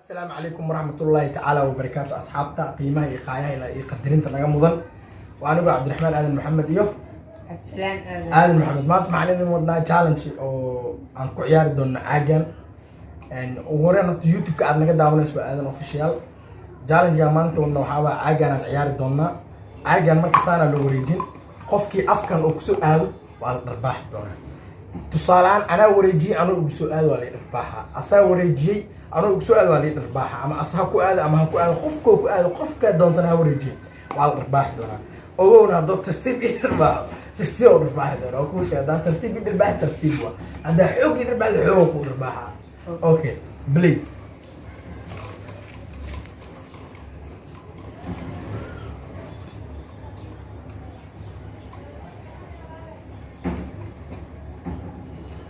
Asalaamu calaykum waraxmatullaahi tacaala wabarakaatu. Asxaabta qiimaha iyo qaayaha ilaa iyo qadarinta naga mudan, waa anigu Cabdiraxmaan Aadan Maxamed iyo Cabdisalaan Aadan. Aadan Maxamed. Maanta maxaan idin wadnaa challenge oo aan ku ciyaari doonno caagan. Ugu horreyn horta YouTube-ka aad naga daawanayso waa Aadan Official. Challenge-ga maanta wadna waxaa waa caagan aan ciyaari doonaa. Caagan marka saanaa loo wareejin, qofkii afkan oo kusoo aado waa la dharbaaxi doonaa. Tusaale ahaan, anaa wareejiyey, anoo igu soo aado waa la dharbaaxa. Asaa wareejiyey, anoo igu soo aado waa la dharbaaxa. Ama asa ha ku aado ama ha ku aado, qofkoo ku aado, qofkaa doontana ha wareejiye, waa la dharbaaxi doonaa. Ogowna, haddoo tartiib ii dharbaaxo, tartiib oo dharbaaxi doonaa. Waa kuu sheegay, haddaan tartiib ii dharbaaxi, tartiib waa. Haddaa xoog ii dharbaaxdo, xoog ku dharbaaxa. Okay, play.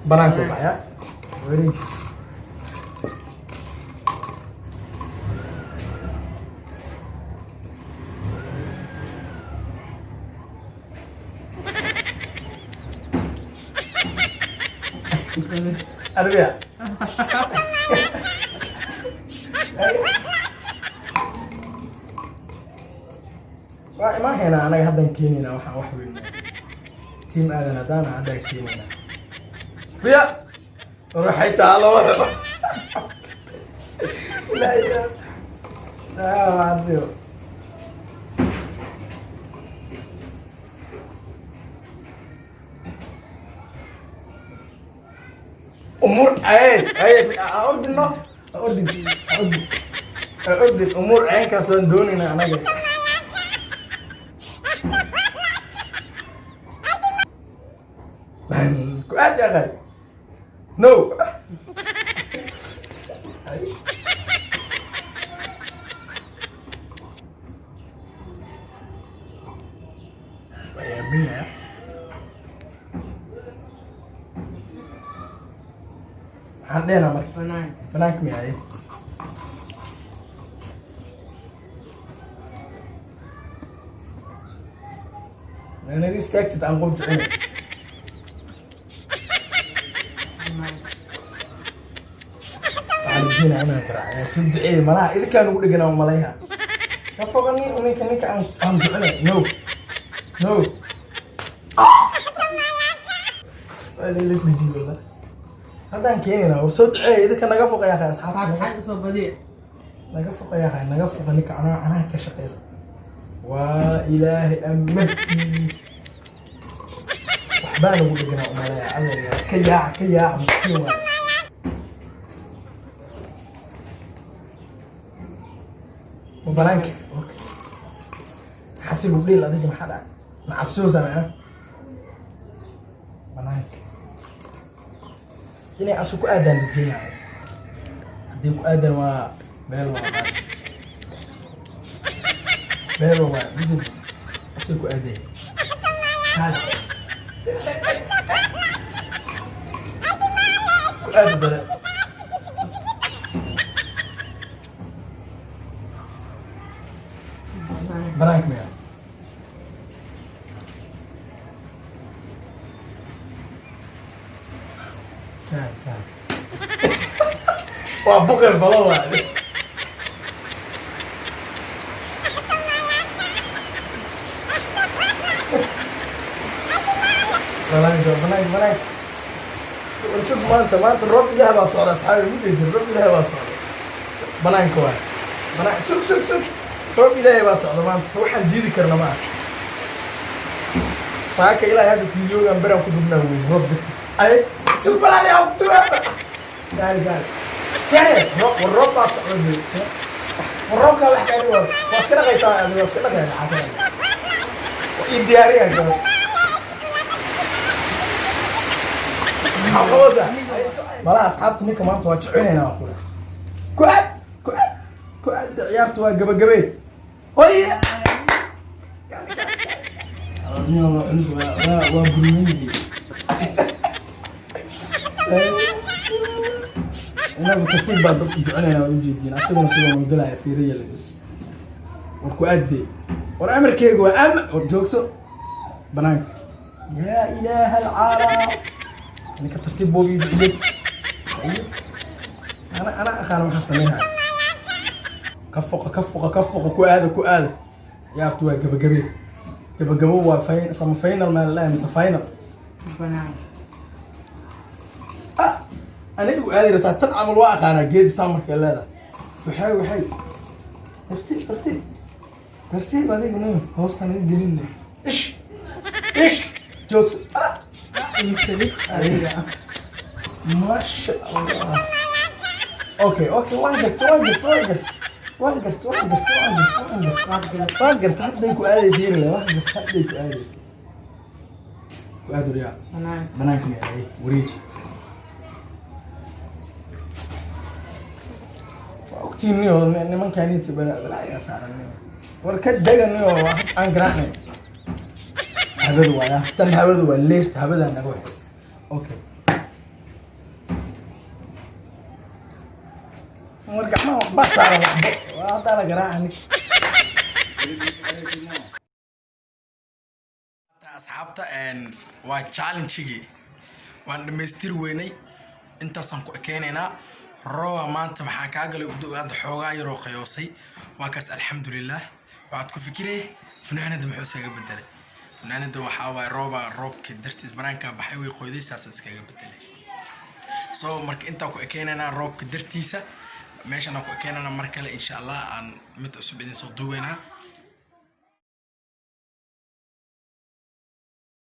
Banaanka u baxaya, wareeji. Arbiya waa imaan haynaa. Anaga haddaan keenaynaa, waxaan wax weyn team Aadan haddaan haddaan keenaynaa. Riya waxay taalo. Laa ilaaha adiyo. Umuur ay ay ordin, no, ordin, ordin, ordin. Umuur caynkaas waan doonaynaa anaga. Ku aad yaqay. No, waa yaabinaya. Maxaan dhehnaa marka? Banaan. Banaanka miyaay? Naga istaagtid, aan qof jecel. Banaan. Waxaan rajeynaa inaan garaac. Soo duceey malaha, idinkaa nugu dheganaa malayha. Ka foga ninka ninka aan jecelay. No, no, waa idinla dejiye wallah. Haddaan keenaynaa, war soo duceey. Idinka naga foqa yaa asxaabta. Faatixad usoo badiya. Naga foqa yaa, naga foqa. Ninka canaha canaha ka shaqeysa waa Ilaahay amarkiis. Waxbaa nagu dheganaa umalaya. Alla yaa ka yaaca, ka yaaca, miskiin waay. Ma banaanka? Okay, xasigu dhiil. Adiga maxaa dhacay? Ma cabsiyoosaa? Maa banaanka inay asu ku aadaan rajeynaya. Haddii ku aadan waa beel, waa baasha beel waa midib asay ku aaday. Ku aadi dare. Banaan. Banaanka miya? Kaan kaan waa buqir balo waa. Banaanka, banaanka, banaanka. Shuf, maanta maanta roob Ilaah baa socda. Asxaabi, ma jeedin? Roob Ilaahay baa socda. Banaanka waay, banaan. Sug, sug, sug. Roob Ilaahay baa socda maanta, waxaan diidi karna ma aha. Saaka ilaahay hadda fiidiyoogan beraan ku dubnaa weyn roob dadkiis. Ay, sug, balaali awtuwaata. Gaari, gaari, gaari. Roob, war roob baa socda dee. War roobkaa wax kaani waa iska dhaqaysaa adiga, waa iska dhaqaya. Maxaa ka dhaqay? Ii diyaariyaa gabar. Malaha asxaabta, ninka maanta waa jecelaynaa. Waa kula ku aad, ku aad, ku aad. Ciyaartu waa gabagabee. Hoy, waa burminigi. Inagu tartiib baa dadku jecelaynaa, waa ujeediin. Asaguna sidoo noo galaya fiiriya labis. War ku aadee, war amarkeyga waa ama. War joogso, banaanka. Yaa ilaaha alcaalam, ninka tartiib boobi jeclay. Ana aqaan waxaan sameynaya. Ka foqa, ka foqa, ka foqa, ku aada, ku aada. Ciyaartu waa gabagabe, gabagabo waa sama final maa la dhahay mise final? Banaan. Ah, aniga aadi rataa. Tan camal waa aqaanaa. Geedi saa markay leedahay, waxay tartiib, tartiib, tartiib. Adiga no hoostaan iga gelin. Ish, ish, joogso. Ah. Adiga. Maasha Allah. Okay, waan garta, waan garta, waan garta, waan garta, waan garta, waan garta, waan garta, waan garta. Hadday ku aaday, fiirile. Waan garta, hadday ku aaday, ku aad wariyaa. Banaan. Banaanka ma aaday? Wareeji. Waa ogtiin niyo nimankaaniinta balaayaa saaran niyo. War ka dega niyo, aan garaacnay. Habadu waaya tan, hawadu waa leerta, habadaa naga waxays. Okay, war gacmaha waxbaa saaran, waxbo waa haddaa la garaacani. Asxaabta, waa challenge-gii waan dhamaystiri weynay, intaasaan ku ekeynaynaa. Rooba maanta maxaa kaa galay? Udo hadda xoogaa yaroo qayoosay. Waa kaas, alxamdulilah. Waxaad ku fikiree funaanada muxuu iskaga bedelay? Funaanada waxaa waaye rooba, roobka dartiis banaankaa baxay, way qoyday, saas iskaga bedelay. So marka intaan ku ekeynaynaa roobka dartiisa, meeshaan aan ku ekeynaynaa. Mar kale insha Allah aan mid cusub idin soo duubeynaa.